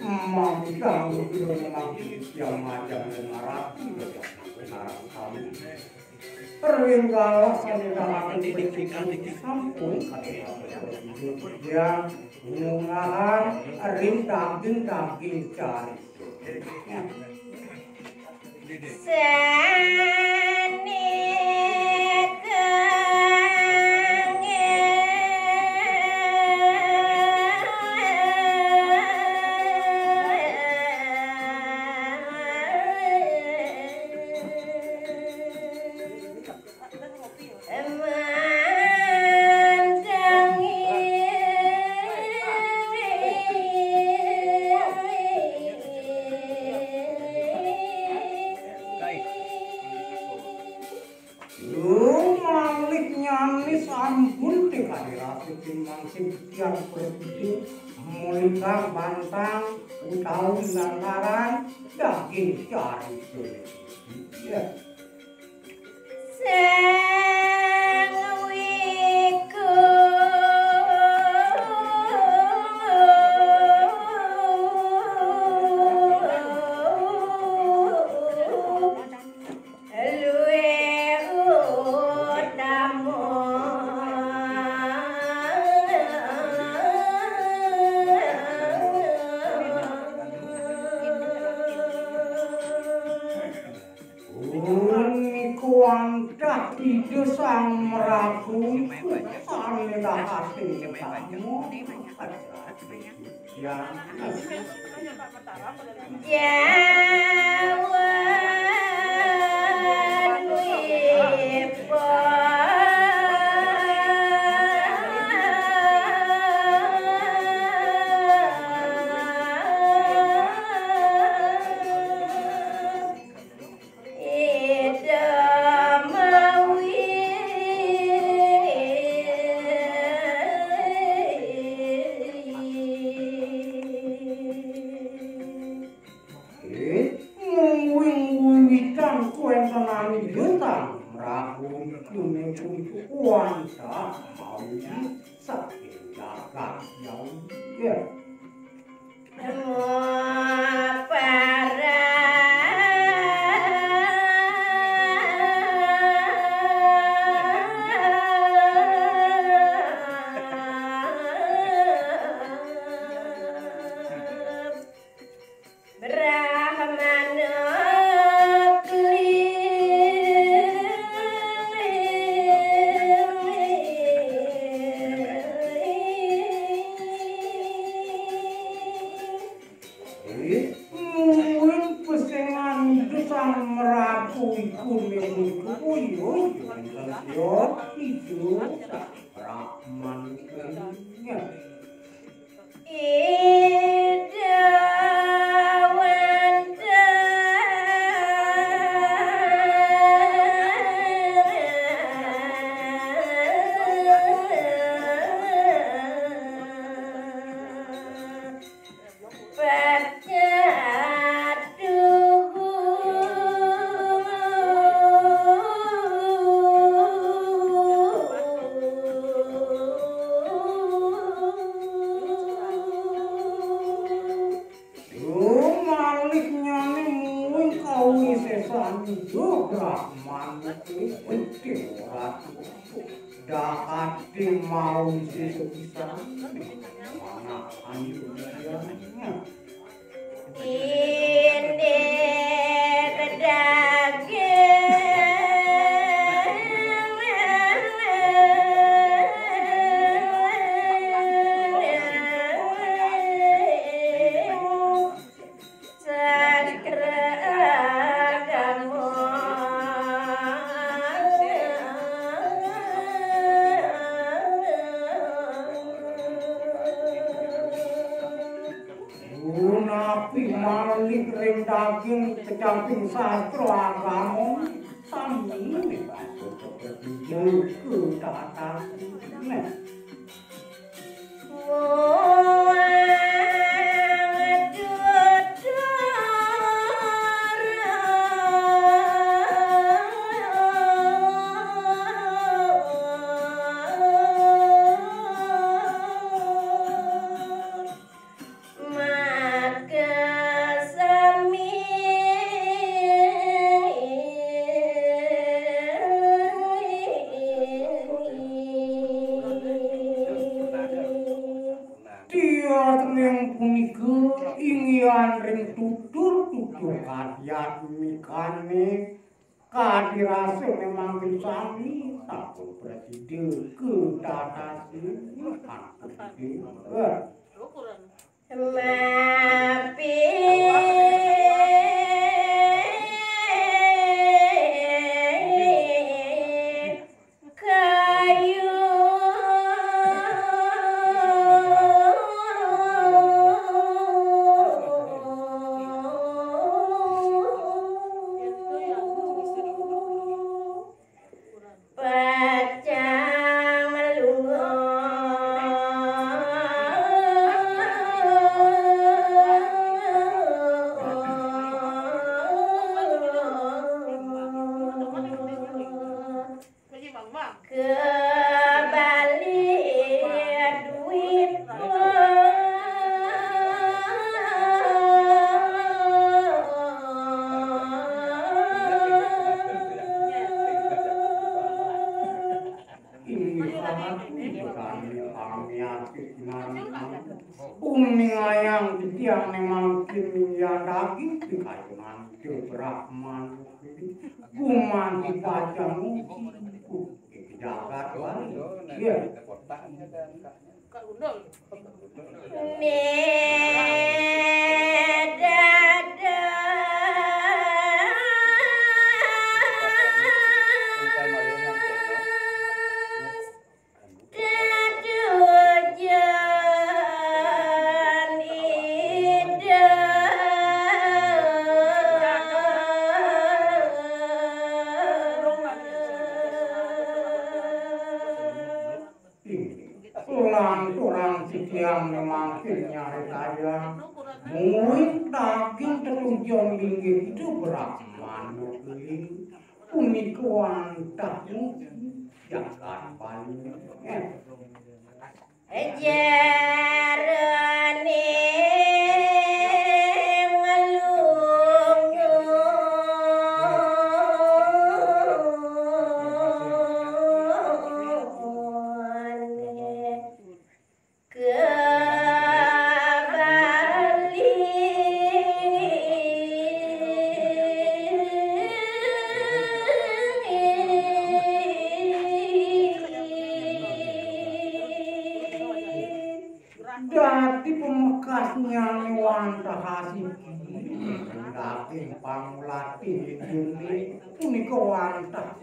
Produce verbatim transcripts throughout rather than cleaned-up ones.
Mangkang ilung mangkin siang majang ngarati, ngarati kami. Ringgalah sanindakaken sampun yang ngungahan ring daging-daging cari. Lumaliknyane sampun tekadi rasa timang sing tiang perpiti mulikang bantang utawi lantaran daging cari. Ya. Punika wantah Ida Sang Maragu sane dahating tamu. Ya. Mungguing wiwitan kuentenane Sang Maragu kuning kuning kuanta mawi saking jagat Jawi. Ya. Mungguing pesengan Sang Maragu iku niku yo yo ijo Brahman. Ida wantah Lumaliknyane mungguing kawisesan Brahman kuwi penting ora cukup. Dahating mau sesepisan. Mana anjur dia. Ini bedaging. Punapi malih ring daging kecamping sastra agama sami. Jaga tata. Nah. Inggihan ring tutur-tutur kadiat mikané, kadi rasa memang sami sampun prasida kadadosan antuk Ida. Mapi kayu. Pacang lunga. Kebali duit. Inggih sanget punika kami, kami ati kinareng. Uningayang titiang ne mangkin minggah daging pikayunan Brahman. Gumanti pacang ngungsi ing jagat Bali. Ya. Lanturang titiang mangkin nyaritayang muih daging tetujon linggih Ida Brahmana Keling punika wantah ing jagat Bali. Jerone ngelungun. Ke Bali. Dadi pamekasnyane wantah asiki, daging pangulati Indone punika wantah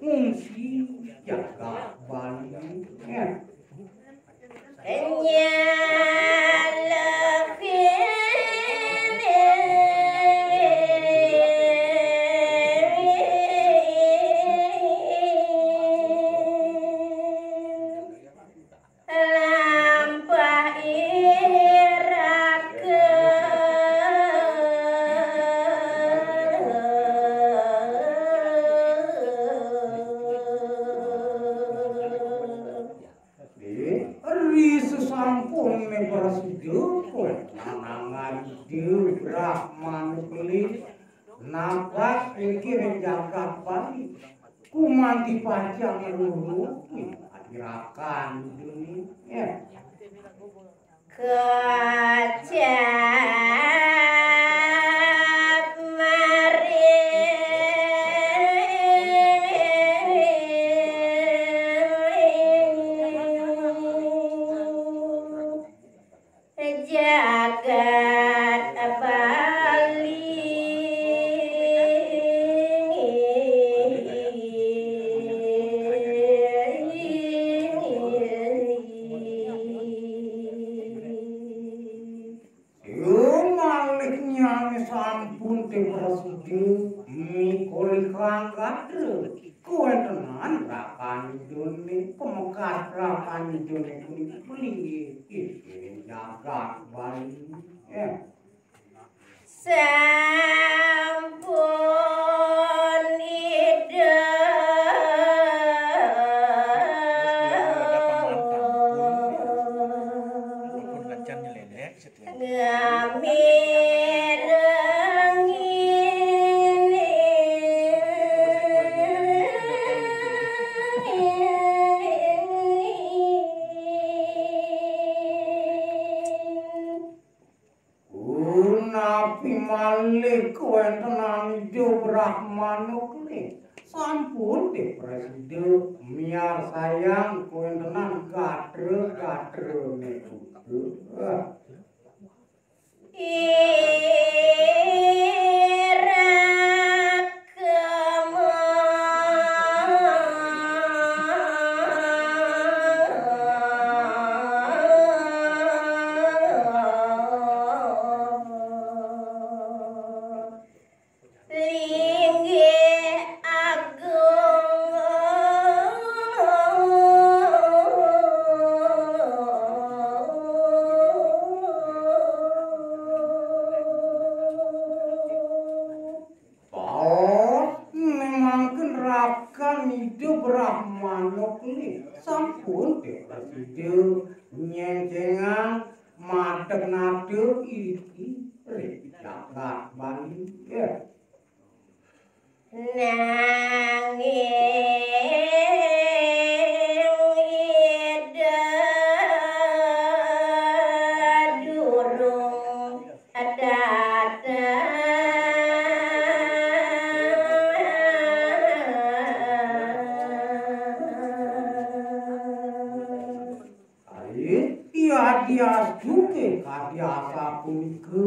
ngungsi jagat Bali. Ya. Lampah iraka. Nggih, ri sesampune prasida kowe nanangan Ida Brahmana Keling napak ing jagat Bali. Gumanti pacang ngluru ing adirakan Idane. Ya. Kecap maring jagat Bali. Yo malih nyane sampun te prasida mikoli kang gadra. Kuwi tenan rakan Idone, pemekas rakan Idone kuwi pelinggih ing jagat Bali. Ya. Sampun Ida. Pun kacan nyelelek setiap. Ngamirengi. Tapi malih kawéntenan Ida Brahmana kené sampun diprasida miarsayang kawéntenan gatra-gatrané Buddha. Linggih agung. Paos memangken rakan Ida Brahmana kené sampun diprasida nyéngcéngang madeg nada iriki ring jagat Bali. Ya. Nanging Ida durung dateng. Kalih yadiastu kadi asapunika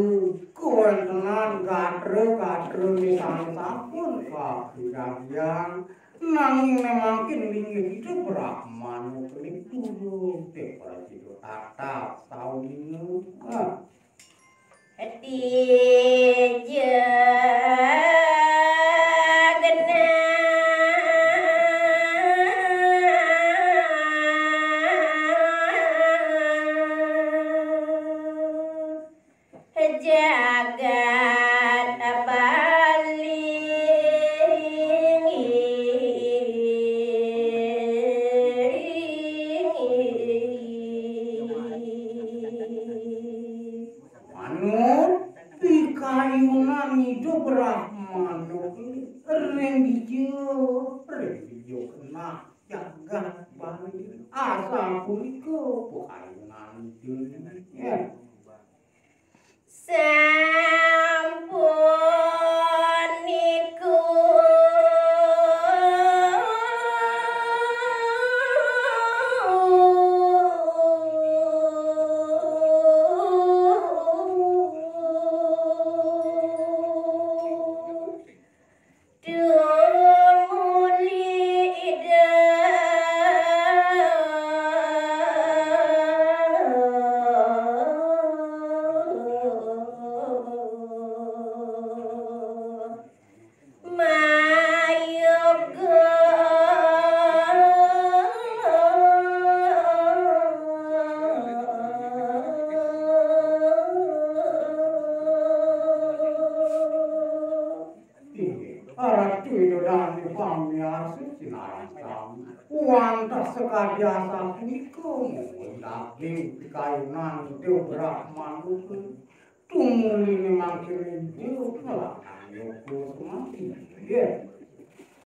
kawéntenan gatra-gatrané sané sampun kaprajagayang, nanging memangkin linggih Ida Brahmana kené durung diprasida tatap sauninga. Ati jagenah. Jagat Bali. Manut pikayunan Ida Brahmana ring dija, ring dija genah jagat Bali. Asapunika pikayunan Ida. Ya. Sampun niku. Tumuli Ida. Mayoga. Inggih, Ratu Ida Dané pamiarsa sinareng sami. Wantah sakadi asapunika mungguing daging pikayunan Ida Brahmana. Tumuli mangkin Ida nglaksanayang yoga samadi. Inggih.